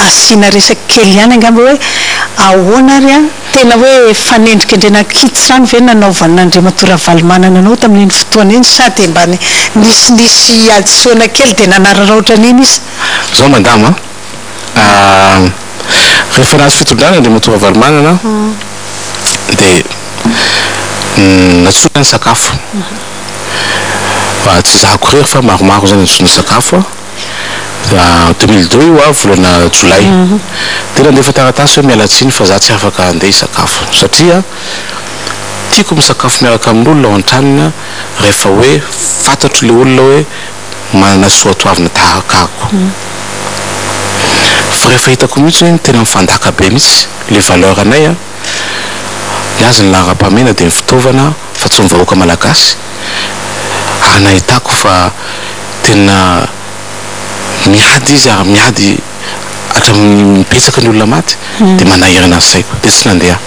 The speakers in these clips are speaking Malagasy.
Asiana resaka kely ihany angamba hoe ahoana ary an, tena hoe fanendrikendrena an-kitsirano ve nanaovan'Andriamatoa Ravalomanana anao tamin'iny fotoana iny sa dia mba nisinisy hadisoana kely dia nanararaotra an'iny izy? Zao madama a, rehefa nahazo fitondrana Andriamatoa Ravalomanana dia nantsoina nisakafo, fa tsy zahako irery fa maromaro zany nantsoina nisakafo a. 2002 io a, volana jolay, dia nandefa taratasy hoe miala tsiny fa za tsy afaka handeha hisakafo satria tiako misakafo miaraka amin'olona ao an-tranony rehefa hoe fantatro le olona hoe manana soatoavina tahaka ako. Fa rehefa hitako mihitsy hoe tena mifandaka be mihitsy le valeur anay a, ny azy ny laharam-pahamehana dia ny fitaovana fa tsy ny vahoaka malagasy, ary nahitako fa tena miady izy ary miady hatramin'ny betsaka ny olona maty dia manahirana ny saiko dia tsy nandeha.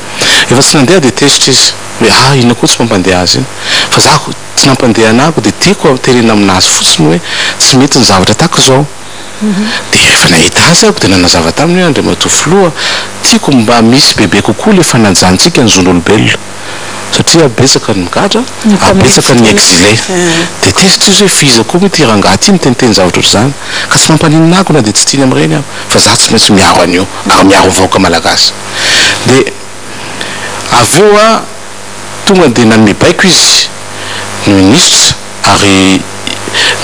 Rehefa tsy nandeha dia tezitra izy hoe ah inona koa tsy mampandeha azy iny fa za tsy nampandeha anah dia tiako tenenina aminazy fotsiny hoe tsy mety ny zavatra tahaka izao. Dia rehefa nahita azy aho dia nanazava taminy hoe Andriamatoa Filoha, tiako mba misy bebe kokoa ilay fanajantsika ny zon'olombelona satria betsaka ny migadra ary betsaka ny exilé. Dia tezitra izy hoe fa iza koa moa ity rangahy ity miteniteny zavatra ohatr'izany ka tsy mampaninona ahy koa na dia tsy tiany amin'ireny aho fa za tsy maintsy miaro an'io ary miaro ny vahoaka malagasy. Dia avy eo aho tonga dia nanome baiko izy ny minisitra ary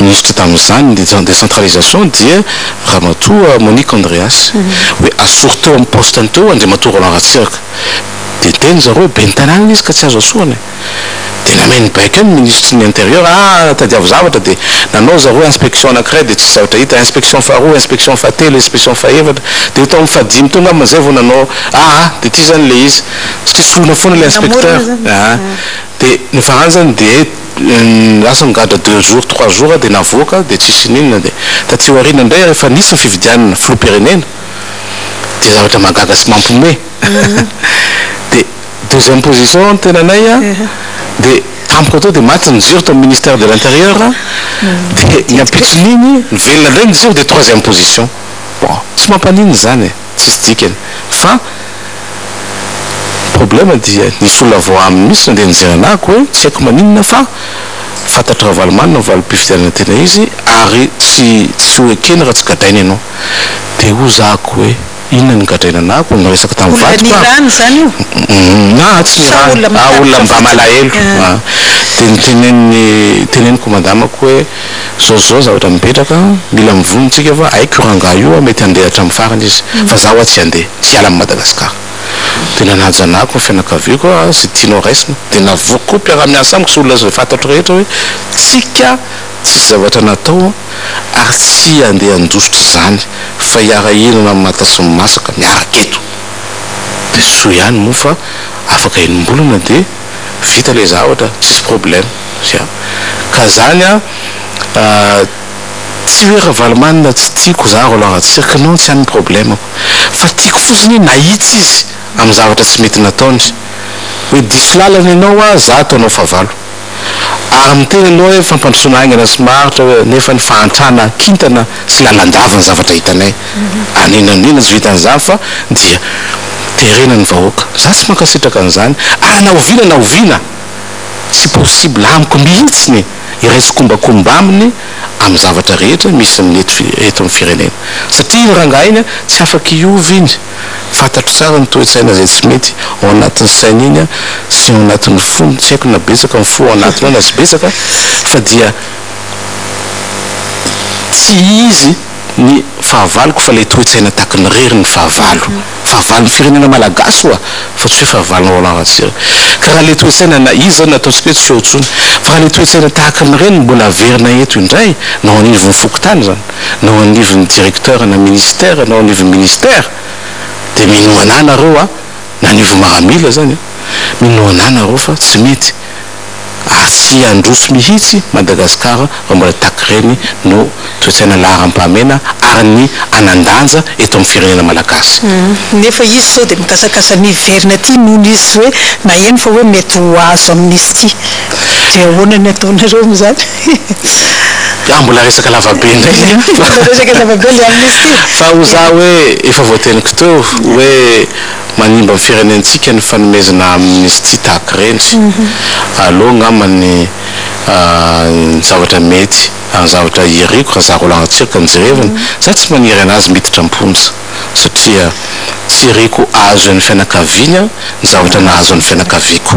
minisitra tamin'izany ny décentralisation dia Ramatoa Monique Andreas hoe asory teo amin'ny poste-ny teo Andriamatoa Roland Ratsiraka. Dia niteny zareo hoe ben'ny tanàna izy ka tsy azo asorina e. Dia nameno baiko eo ny minisitry ny intérieur, ah tadiavo zavatra dia nanao zareo inspection anankiray dia tsisy zavatra hita, inspection faharoa, inspection fahatelo, inspection fahefatra, dia tao amin'ny fahadimy teo angamba izay vao nanao ah ah dia ity izany ilay izy satria soloina foana ilay inspecteur ah. Dia ny farany izany dia lasa nigadra deux jours trois jours dia navoaka dia tsisy n'inona dia taty aoriana indray rehefa nisy ny fifidianana filoham-pirenena dia zavatra mahagaga sy mampiomehy dia deuxième position ny tenanay an dia tampoka teo dia maty ny jiro tao amin'ny ministère de l'intérieur dia ny ampitson'iny nivelona indray ny jiro dia troisième position bon tsy mampaninona izany e. Tsisy dikany. Fa problème dia nisy olona vao aminy mihitsy nandeha nijery anahako hoe tsy haiko maninona fa fantatr'i Ravalomanana ny valim-pifidianana tena izy ary tsy tsy ho ekeny raha tsy gadraina ianao. Dia hoy zahako hoe inona no gadraina anahako? Niresaka tamin'ny Olona vadiko aho. nirahana izany io? Na tsy Sa nirahana, olona ah olona mitatitra mba fotsiny? malahelo. Dia noteneniny teneniko madamako hoe. Zao zao zavatra mipetraka, mila mivonona tsika fa haiko io rangahy io a, mety handeha hatramin'ny farany izy, fa za hoa tsy handeha, tsy hiala amin'i Madagascar. Dia nanaja anah koa ny fianakaviako a, izay tianao raisina. Dia navoako koa mpiara-miasa amiko sy olona izay fantatro rehetra hoe tsika tsisy zavatra natao ary tsy handeha handositra izany fa hiara-hihinana amin'ny manta sy ny masaka miaraka eto. Dia soa ihany moa fa afaka enim-bolana dia. Vita ilay zavatra, tsisy problème. Zay. Ka zany an, tsy hoe Ravalomanana tsy tiako za Roland Ratsiraka, non tsy any ny problème-ko. Fa tiako fotsiny hoe nahitsy izy amin'ny zavatra tsy mety nataony. Hoe diso lalana ianao an, za ataonao fahavalo. Ary miteny ianao hoe fampandrosoana haingana sy maharitra hoe nefa ny fahantrana kintana sy lalandava ny zavatra hitanay. Ary n'inona n'inona tsy vitan'izany fa dia terena ny vahoaka. Za tsy mankasitraka an'izany ary na oviana na oviana tsy possible amiko mihitsy ny hiray tsikombakomba aminy amin'ny zavatra rehetra misy amin'ny eto eto amin'ny firenena. Satria iny rangahy iny tsy afaka hiova iny. Fantatro tsara ny toe-tsaina izay tsy mety ao anatin'ny sainy iny sy ao anatin'ny fony, tsy haiko na betsaka ny fo ao anatiny ao na tsy betsaka fa dia tsy izy ny fahavaloko fa ilay toe-tsaina takin'ny rery ny fahavalo. Fahavalon'ny firenena malagasy oa fa tsy hoe fahavalon'i Roland Ratsiraka. Ka raha ilay toe-tsaina na izy izany nataontsika hoe tsy eo intsony fa raha ilay toe-tsaina tahaka an'ireny no mbola averina eto indray na ao anivon'ny fokontany izany na ao anivon'ny directeur na ministère na ao anivon'ny ministère dia minoa anah nareo a na anivon'ny maramila izany a minoa anah nareo fa tsy mety ary tsy handroso mihitsy Madagascar raha mbola tahaka ireny no toe-tsaina laharam-pahamena ary ny hanan-danja eto amin'ny firenena malagasy. Nefa izy sao dia mikasakasa ny hiverina aty nony izy hoe naheno fa hoe mety ho azo amnistie. Dia ahoana ny ataonareo amin'izany? Ah, mbola resaka lavabe indray le. Mbola resaka lavabe le amnistie. Fa ho za hoe efa voateniko teo hoe manimba ny firenentsika ny fanomezana amnistie tahaka ireny. Aleo angamba ny ny zavatra mety ary ny zavatra iriko raha za Roland Ratsiraka no jerevana, za tsy maniry anazy miditra am-ponja satria tsy iriko azo an'ny fianakaviany ny zavatra nahazo an'ny fianakaviako.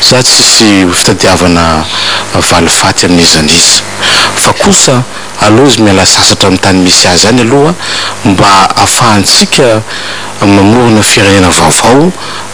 Za tsisy fitadiavana valifaty amin'iza n'iza. Fa kosa aleo izy miala sasatra amin'ny tany misy azy any aloha mba afahantsika mamorona firenena vaovao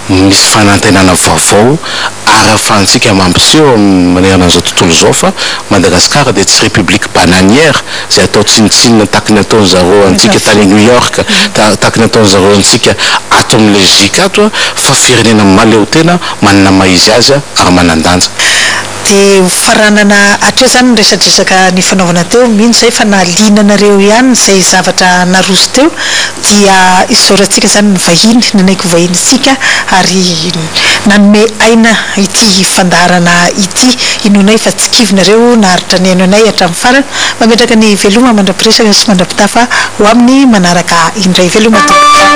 misy fanantenana vaovao ary afahantsika mampiseho manerana an'izao tontolo izao fa Madagascar dia tsy république bananière izay atao tsinontsinona tahaky ny ataon'zareo antsika tany New York, tahaky ny ataon'zareo antsika ato amin'ny Legique ato fa firenena mahaleotena manana maha izy azy ary manan-danja. Dia ho faranana hatreo izany ny resadresaka nifanaovana teo, mino izahay fa nahaliana anareo ihany izay zavatra naroso teo, dia isaorantsika izany ny vahiny nanaiky ho vahinintsika ary nanome aina ity fandaharana ity, inoanay fa tsy kivy nareo naharitra nihaino anay hatramin'ny farany, mametraka ny veloma mandra-piresaka sy mandra-pitafa ho amin'ny manaraka indray, veloma tompoko.